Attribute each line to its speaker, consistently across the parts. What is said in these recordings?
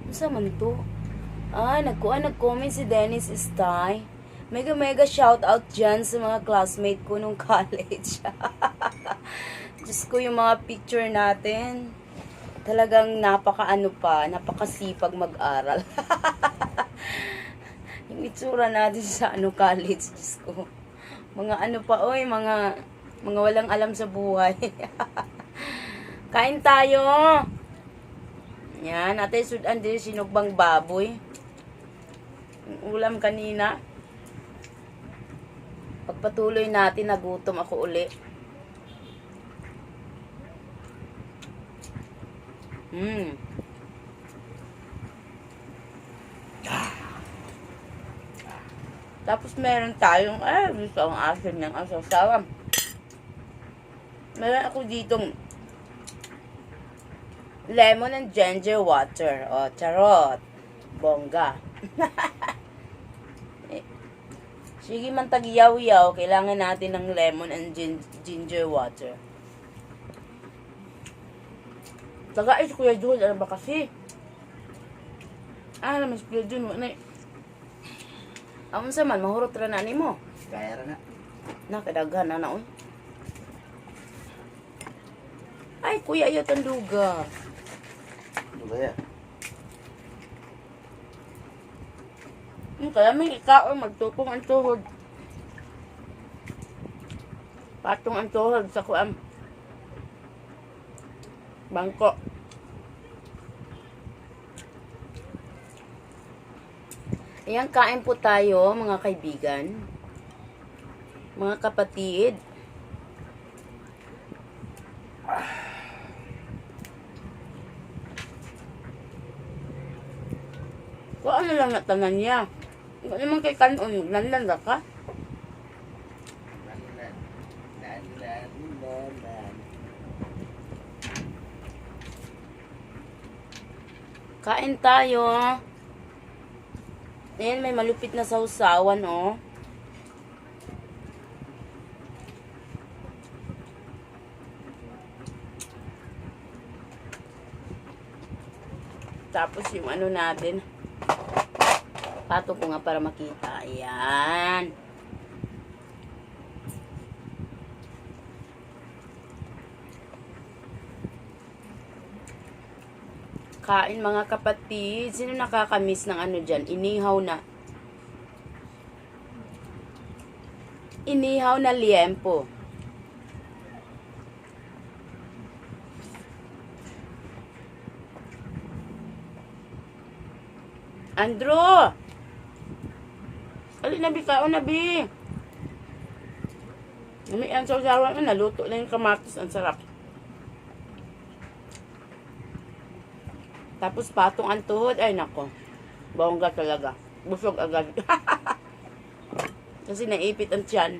Speaker 1: Unsa man to? Ah, nagkuan, nag-comment si Dennis Stay. Mega mega shout out dyan sa mga classmate ko nung college. Diyos ko, yung mga picture natin. Talagang napaka ano pa, napakasipag mag-aral. Yung itsura natin sa ano college, Diyos ko. Mga ano pa, oy, mga walang alam sa buhay. Kain tayo. Yan, ate sudan din sinugbang baboy. Yung ulam kanina. Pagpatuloy natin, nagutom ako uli. Tapos meron tayong, ay, gusto ang asin ng asasawa. Meron ako ditong lemon and ginger water. O, charot. Bongga. Eh, sige man tagyaw-yaw, kailangan natin ng lemon and ginger water.
Speaker 2: Tagais Kuya Jun, ano ba kasi? Ah, naman si Kuya Jun, wala eh.
Speaker 1: Amon sa man, mahurot ra na nimo.
Speaker 3: Kaya ra na.
Speaker 1: Nakadaghan na na, oy. Ay, kuya, ayaw tanduga.
Speaker 3: Ano ba yan?
Speaker 2: Kaya may ikaw, magtupong ang tuhod. Patong ang tuhod sa kuam. Bangko.
Speaker 1: Ayan, kain po tayo, mga kaibigan. Mga kapatid.
Speaker 2: Kung ano lang natanan niya. Ikaw naman kay kanon, nanlan ra ka.
Speaker 3: Lan, lan, lan, lan, lan, lan.
Speaker 1: Kain tayo. Ayan, may malupit na sausawan, oh. Tapos yung ano natin. Pato ko nga para makita. Ayan. Kain, mga kapatid. Sino nakakamiss ng ano dyan? Inihaw na. Inihaw na liempo. Andrew!
Speaker 2: Ali na bi, kaon na bi. Nami ang sausawan mo, naluto na yung kamatis, ang sarap.
Speaker 1: Tapos patong ang tuhod. Ay nako.
Speaker 2: Bongga talaga. Busog agad.
Speaker 1: Kasi naipit ang tiyan.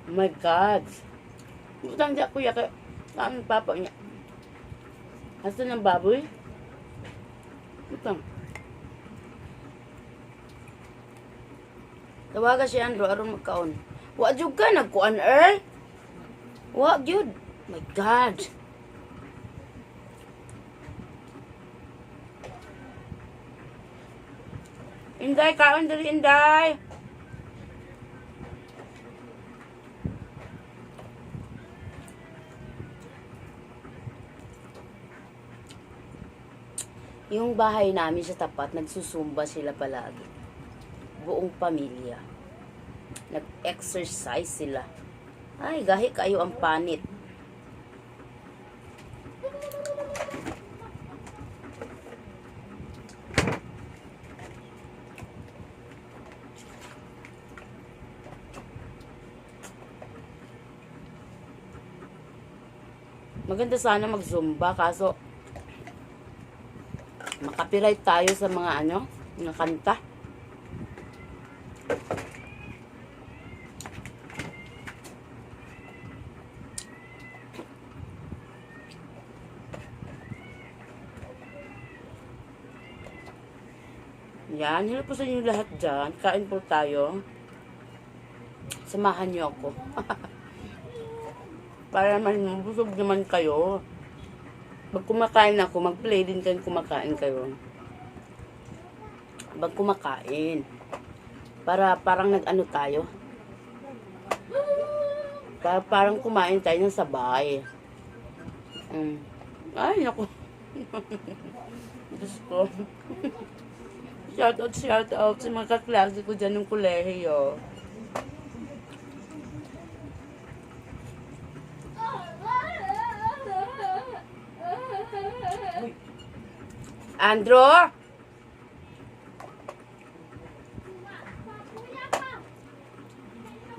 Speaker 1: Oh my God.
Speaker 2: Butang siya kuya kay ang papa niya. Hasta ng baboy. Butang.
Speaker 1: Tawaga si Andrew aron magkaon. Wa jud ka nagkuan, Earl. Wa jud. My God.
Speaker 2: Inday, kaon dali inday.
Speaker 1: Yung bahay namin sa tapat, nagsusumba sila palagi. Buong pamilya. Nag-exercise sila. Ay, gahi kayo ang panit. Maganda sana mag-zumba, kaso makapiright tayo sa mga ano, mga kanta.
Speaker 2: Yan, hello po sa inyo lahat dyan. Kain po tayo. Samahan niyo ako. Para naman mabusog naman kayo. Pag kumakain ako, mag-play din kayo kumakain kayo. Pag kumakain. Para parang nag-ano tayo. Para parang kumain tayo ng sabay. Ay, naku. Diyos ko. Shout out sa mga kaklase ko dyan ng kolehiyo. Andrew?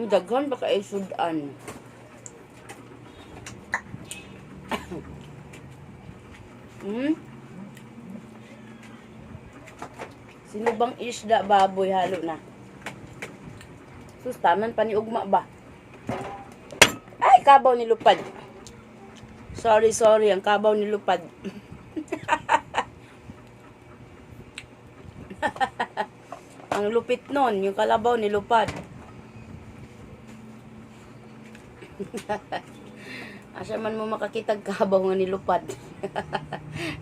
Speaker 2: Yung daghan baka ay sudan. Sino bang isda baboy halo na? Sus, taman pa ni Ugma ba? Ay, kabaw ni Lupad. Sorry, sorry. Ang kabaw ni Lupad. Ang lupit nun, yung kalabaw ni Lupad. Asa man mo makakita kabaw nga ni Lupad.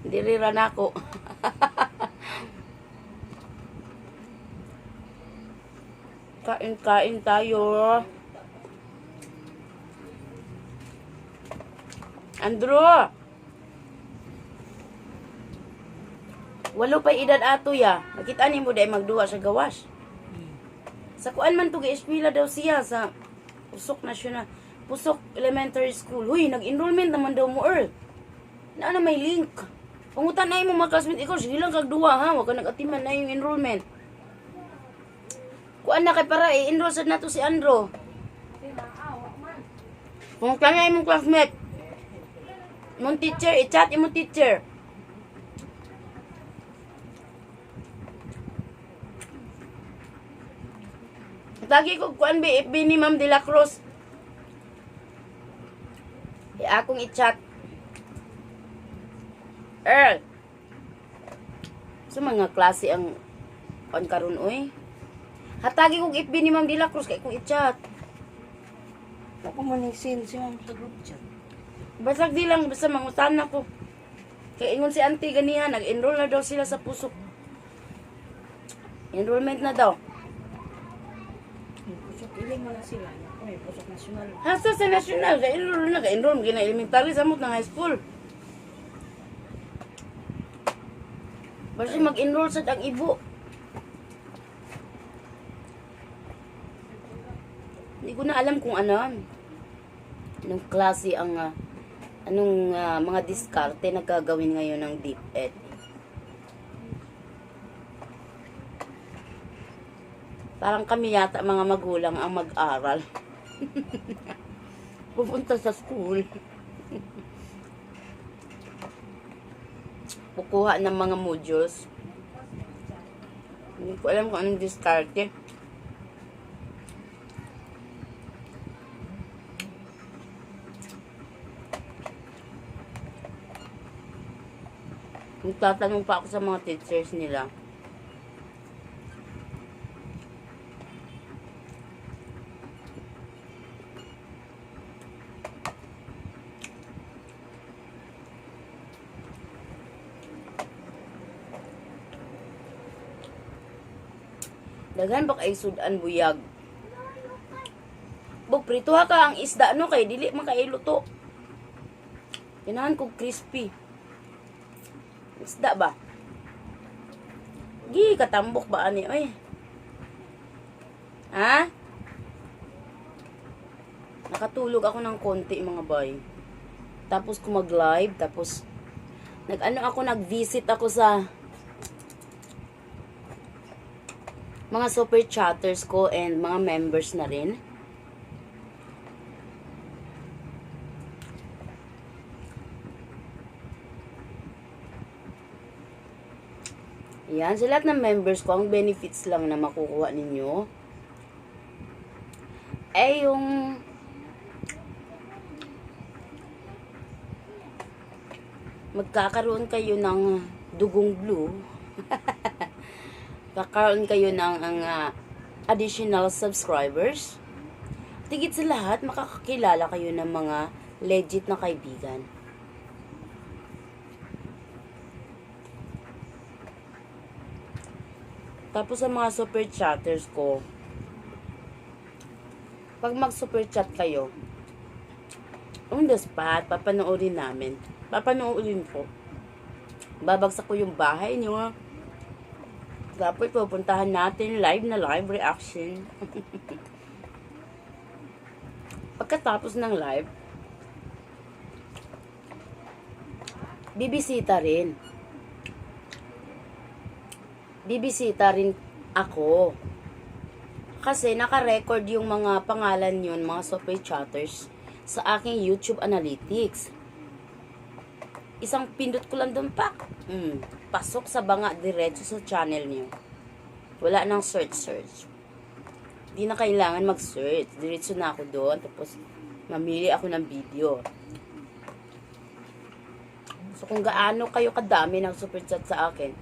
Speaker 2: Diri ra nako. Kain-kain tayo. Andrew! 8 pa edad ato ya. Nakita nimo dai magduwa sa gawas. Sa kuan man to eskwela daw siya sa Pusok National Pusok Elementary School. Huy, nag-enrollment naman daw mo Earl. Naa na may link. Pangutan na mo mga classmate ikaw sige lang kag duwa ha, wa ka nag-atiman na yung enrollment. Kuan na kay para i-enroll sad nato si Andro. Pangutan na imong classmate. Imong teacher, i-chat imong teacher. Tagi ko kuan bi FB ni Ma'am De La Cruz. E akong i-chat. Earl. Sa mga klase ang kuan karon oy. Hatagi kog FB ni Ma'am De La Cruz kay kong i-chat.
Speaker 1: Ako man sin si ma'am sa group chat.
Speaker 2: Basag di lang basta mangutan ako. Kay ingon si auntie ganiha nag-enroll na daw sila sa Pusok. Enrollment na daw.
Speaker 1: May pusok iling man na sila. Ako may pusok nasyonal.
Speaker 2: Hasta sa national, ka-enroll na, ka-enroll, gina elementary sa ng high school. Basta mag-enroll sad ang ibo. Hindi ko na alam kung ano. Anong klase ang anong mga diskarte na gagawin ngayon ng DepEd. Parang kami yata mga magulang ang mag-aral. Pupunta sa school. Kukuha ng mga modules. Hindi ko alam kung anong diskarte. Nagtatanong pa ako sa mga teachers nila. Daghan ba kay sudan buyag? Bog prituha ka ang isda no kay dili man kay luto. Ganahan kog crispy. Isda ba? Gi katambok ba ani oy? Ha? Nakatulog ako ng konti mga bay. Tapos ko mag-live, tapos nag-ano ako, nag-visit ako sa mga super chatters ko and mga members na rin. Yan, sa lahat ng members ko, ang benefits lang na makukuha ninyo ay yung magkakaroon kayo ng dugong blue. Kakaroon kayo ng additional subscribers. Higit sa lahat, makakakilala kayo ng mga legit na kaibigan. Tapos sa mga super chatters ko, pag mag super chat kayo, on the spot, papanoorin namin. Papanoorin ko. Babagsak ko yung bahay niyo. Tapos pupuntahan natin live na live reaction. Pagkatapos ng live, bibisita rin. Bibisita rin ako. Kasi naka-record yung mga pangalan yun, mga super chatters, sa aking YouTube Analytics. Isang pindot ko lang doon pa. Pasok sa banga diretso sa channel niyo. Wala nang search search. Di na kailangan mag-search. Diretso na ako doon. Tapos, mamili ako ng video. So, kung gaano kayo kadami ng super chat sa akin,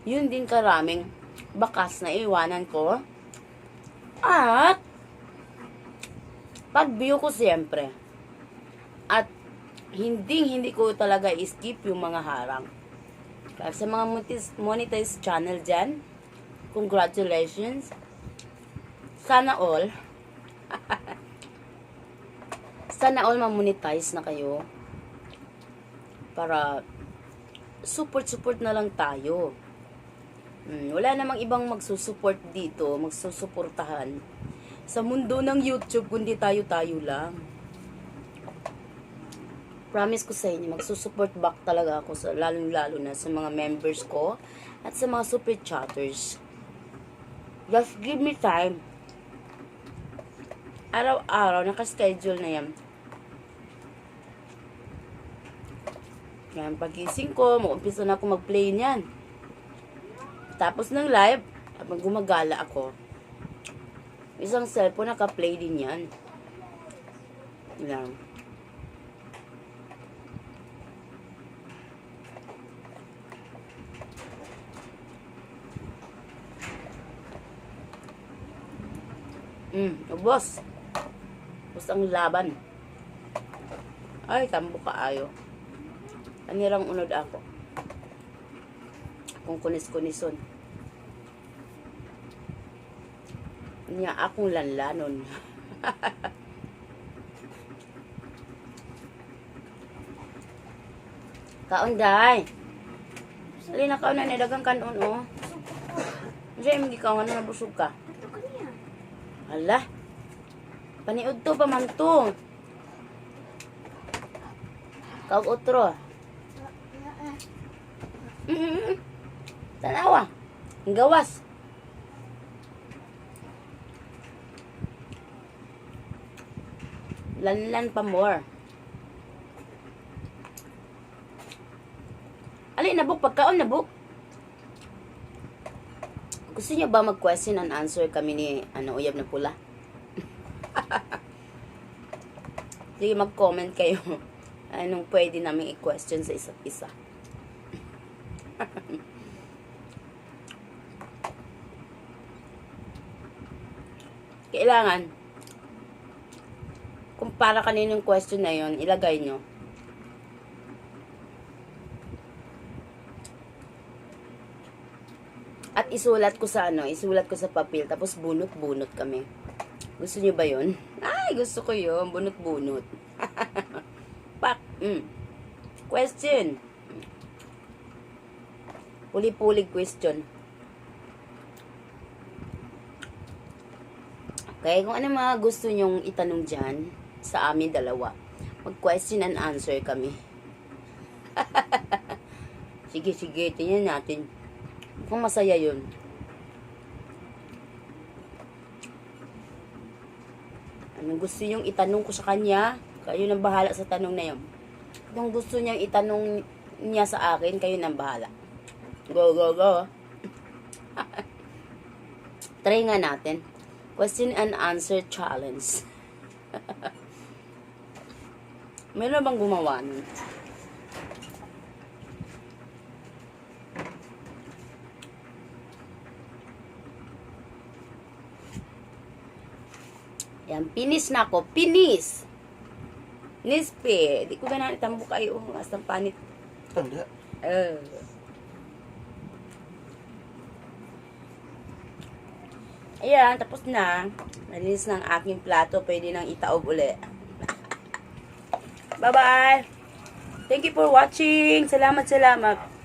Speaker 2: yun din karaming bakas na iwanan ko. At, pag-view ko siyempre. At, hindi hindi ko talaga i-skip yung mga harang. Kaya sa mga monetized channel dyan, congratulations. Sana all. Sana all ma-monetize na kayo. Para support-support na lang tayo. Wala namang ibang magsusupport dito, magsusuportahan sa mundo ng YouTube kundi tayo-tayo lang. Promise ko sa inyo, magsusupport back talaga ako sa lalong-lalo na sa mga members ko at sa mga super chatters. Just give me time. Araw-araw, nakaschedule na yan. Yan, pagising ko, mag-umpisa na ako mag-play niyan. Tapos ng live, habang gumagala ako, isang cellphone naka-play din yan. Yan. Ubos. Ubos ang laban. Ay, tambo kaayo. Anirang unod ako. Akong kunis-kunison. Niya akong lanlanon. Kaon day. Dali na kaon na ni dagang kanon oh. Diyan imong gikaon na nabusog ka.
Speaker 4: Ato ka niya.
Speaker 2: Hala. Paniud to pa man to. Kaog otro. Tanawa. Ang gawas. Lanlan pa more. Ali nabuk pagkaon nabuk. Gusto niyo ba mag-question and answer kami ni ano uyab na pula? Sige, mag-comment kayo. Anong pwede namin i-question sa isa't isa. Kailangan, kung para kaninong question na yon, ilagay nyo. At isulat ko sa ano, isulat ko sa papel, tapos bunot-bunot kami. Gusto niyo ba yon? Ay, gusto ko yun. Bunot-bunot. Pak. Question. Puli-puli question. Okay, kung ano mga gusto nyong itanong dyan sa amin dalawa, mag-question and answer kami. Sige, sige, tingnan natin. Kung masaya yun. Anong gusto niyong itanong ko sa kanya, kayo nang bahala sa tanong na yun. Kung gusto niyang itanong niya sa akin, kayo nang bahala. Go, go, go. Try nga natin. Question and answer challenge. Meron bang gumawa nun? Yan, finish na ako. Finish! Nispe. Di ko ganahan itambok kayo. Hasta panit.
Speaker 3: Tanda.
Speaker 2: Eh. Ayan, tapos na. Nalinis na ang aking plato. Pwede nang itaob uli. Bye-bye! Thank you for watching. Salamat, salamat.